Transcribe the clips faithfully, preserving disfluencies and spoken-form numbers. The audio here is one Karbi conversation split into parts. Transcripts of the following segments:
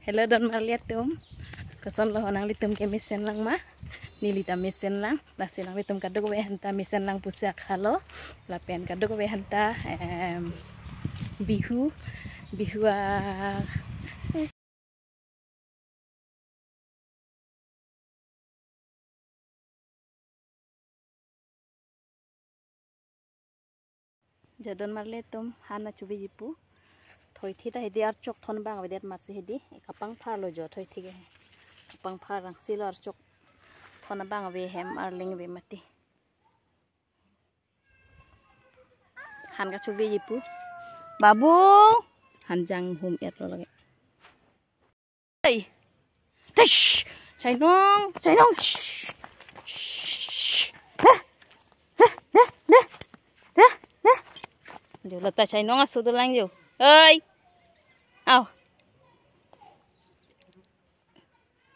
Hello, don marli atum. Koson lo ho nanglitum ke mesen lang ma? Neli ta mesen lang. Lasi nanglitum kadokave aphanta mesen lang pusi akha lo. Lapen kadokave aphanta, em, Bihu, Bihu a Jo don marli atum, han achuveji pu. Thoithi ta hedi archok thon abang avedet amatsi hedi. Kapangphar lo jo thoithi ke. Kapangphar angsi lo archok thon abang ave hem arleng ave mati. Han kachuveji pu. Babu! Hanjang hum-et lo lake. Hey. Tish! Chainong, chainong. Shh. Shh. Deh, deh, deh. Deh, deh. Jo lata chainong aso dolang jo. Hey. Aw.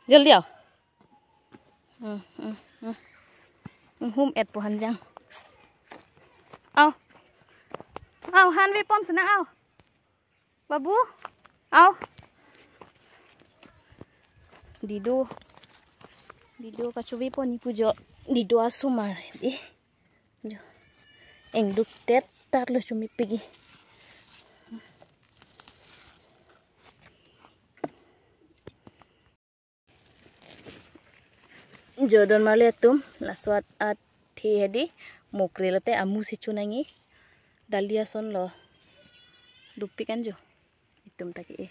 Jaldi aw. Hmm, hmm, hmm. Hum-et po hanjang. Aw. Aw, han vepon sena aw. Babu, aw. Dido. Dido kachuve pon ni pu jo. Dido asomar. Eh. Jo. Engduk tet tar lo chumi pigi. Jo don marli atum, laso athe hedi, mokre lote amu si chunangji, dali ason lo, dopik an jo, itum ta ke-e.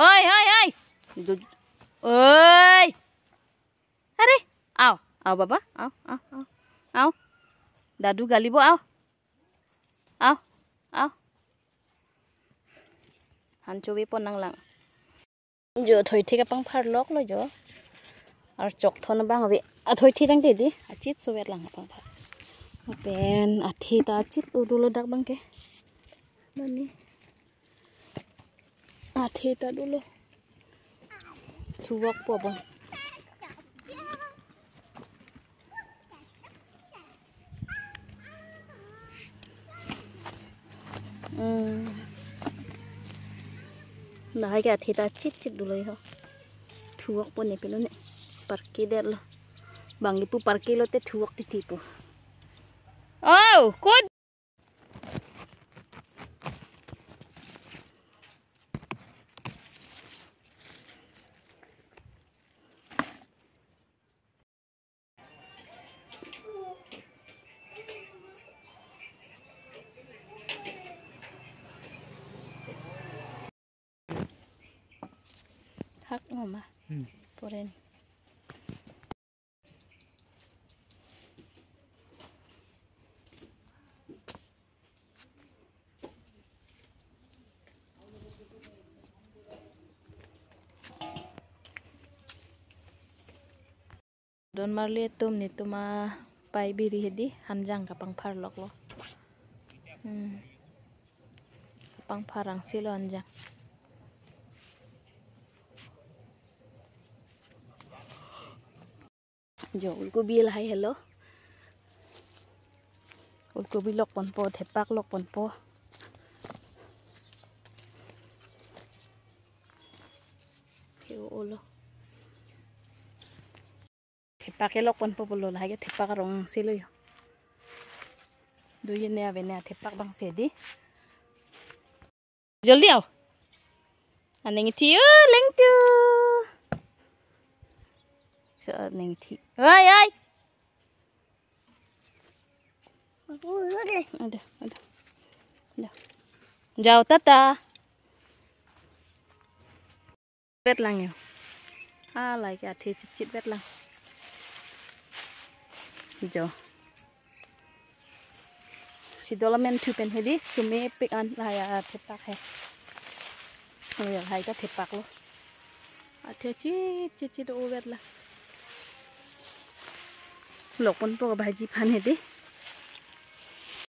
Oi, oi, oi! Jo, oi! Are, aw, aw baba, aw, aw, aw, aw. Dadu galibo, aw. Aw, aw. Han chuve pon nanglang. Jo thoithi kapangphar lok lo jo. Archok thon abang ave. A thoithi tangte di. Achit so vet lang kapangphar. Lapen athe ta achit udu lo dak abang ke. Mane. Athe ta dolo. Thuwok po abang. Hmm. Lahai ke athe ta chit chit dolo ho. Thuwok po ne pilo ne. Parke det lo. Bang ipu parke lote thuwok titi po. Oh, kod. Hak ngoma. Hmm. Poren. Don marli atum, netum apei biri hedi hanjang kapangphar lok lo. Hmm. Kapangphar angsi lo hanjang. Jo, ulkobi lahai helo. Ulkobi lok ponpo, thepak lok ponpo. He o lo. Thepak ke lok ponpo pulo, lahai ke thepak arong si lo jo. Dui ne ave ne thepak abang si di. Jaldi aw. Aning thi, oh, lengtu. So, aning thi. Oi, oi. Ada, ada. Ada. Jau, tata. Vet lang jo. Ah, lahai ke athe chit chit vet lang. Jo. Si dola men thu pen hedi, chumi pik an lahai athepak he. Oh ya, lahai ta thepak lo. Athe chit chit chit o vet lang. Lok ponpo bhaji aphan hedi.